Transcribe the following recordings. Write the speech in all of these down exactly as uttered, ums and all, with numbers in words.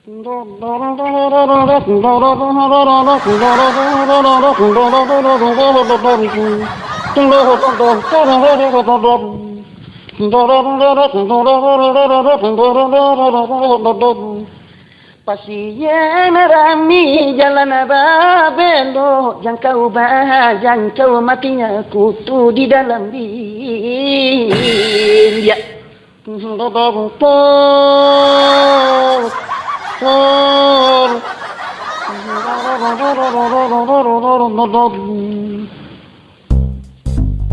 Pasian rami jalan babelok, jangkau ba-, jangkau matinyo kutu di dalam biliak.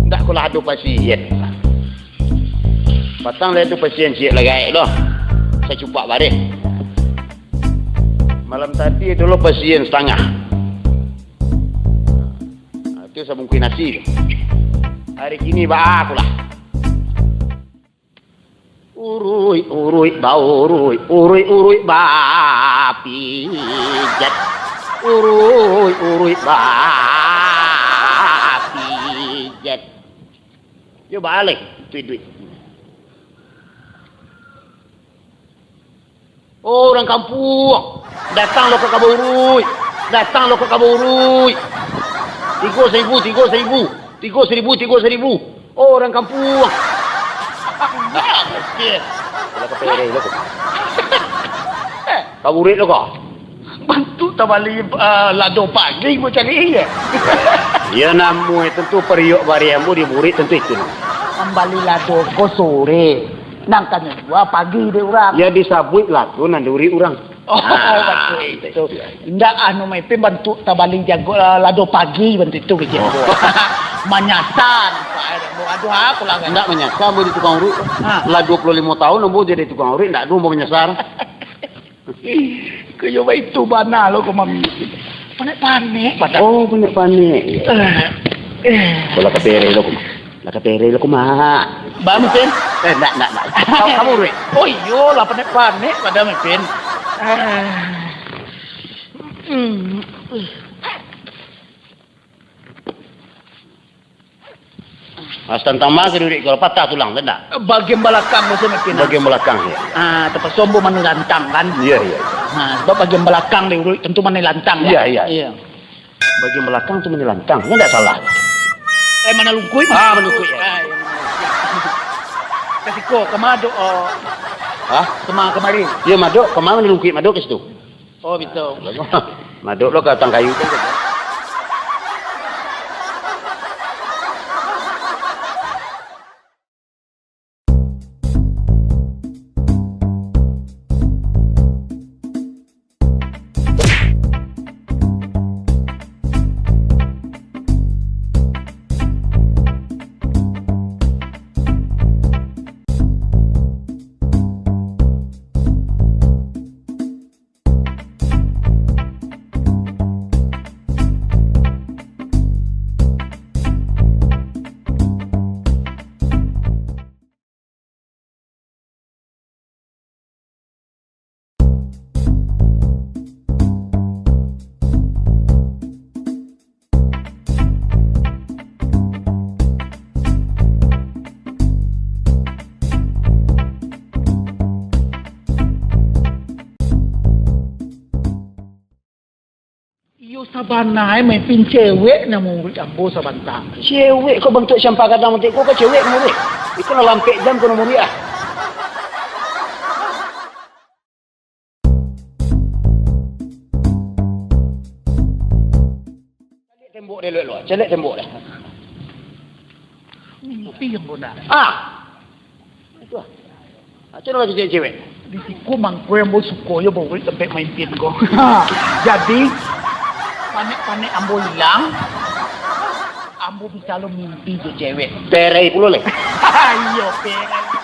Ndak ko lah ado pasien. Patang lah ado pasien ciek lah gaek doh. Sacupak bareh. Malam tadi ado lo pasien satangah. Nah, tu sabungkuih nasi tu. Hari kini baa ko lah. Uruik, uruik, bauruik, uruik, uruik, bapijat. Uruik, uruik, bapijat. Yo baleh, duit-duit. Oh, urang kampuang, datang lo ka kaba uruik, datang lo ka kaba uruik. Tigo saribu, tigo saribu, tigo saribu, tigo saribu. Oh, urang kampuang. Lah ka pereh lo ko. Ka buruik lo ko. Bantuak tabali, ah, lado pagi mo cari, iyo. Iyo, namuah tantu pariuak bareh ambo diburuik tantu itu namo. Mambali lado ko sore, nan ka jua pagi dek urang. Yo, disabuik lado nan diuruik urang. Oh, batua itu. Indak, anu, Mepin, bantuak tabali jago, ah, lado pagi bantuak itu kecek ambo. Manyasa nampak, eh, ambo. Aduh, apo lah kan? Indak manyasa ambo jadi tukang uruik. Ha. Lah duo puluah limo taun ambo jadi tukang uruik, indak ado ambo manyasa. Kok iyo baitu bana lo ko, Mami. Panek-panek padah. Oh, panek-panek. Eh, eh. Ko lah ka pereh lo ko, Mak. Lah ka pereh lo ko, Mak. Ba, Mepin? Eh, ndak, ndak, ndak. Ka-, ka buruik. Oh, iyo lah, panek-panek padah, Mepin. Ah. Hmm. Ah, satantang ma ka diuruik ko, patah tulang, tu ndak? Bagian balakang tu, Mepin. Bagian balakang, iyo. Ah, tapakso ambo manilantang, kan? Iyo, iyo, iyo. Ah, sabab bagian balakang diuruik tantu manilantang, kan? Iyo, iyo. Iyo. Bagian balakang tu manilantang, kan ndak salah. Eh, manalungkuik? Ah, manalungkuik, iyo. Ah, iyo, manalungkuik. Ka siko, ka ma dok, oh. Hah? Ka ma, kamari? Iyo, madok, ka ma manalungkuik, madok ka situ. Oh, baitu. Madok lo ka batang kayu tu. Iyo, sabana e, Mepin, cewek nan mamuruik ambo sabanta. Cewek ko bantuak siampa gadang bantuak ko, ko cewek nan mamuruik? Iko lah lampek jam ko nan mamuruik ah. Caliak tembok deh, elok-elok. Caliak tembok deh. Mimpi ambo nak. Ah! Itu ah. Macam mana cewek-cewek? Di siko mangko ambo suko yo bawa tampek main pin ko. Jadi, panek-panek ambo ilang, ambo bisa lo mimpi jo cewek. Pereh pulo leh. Iyo, pereh.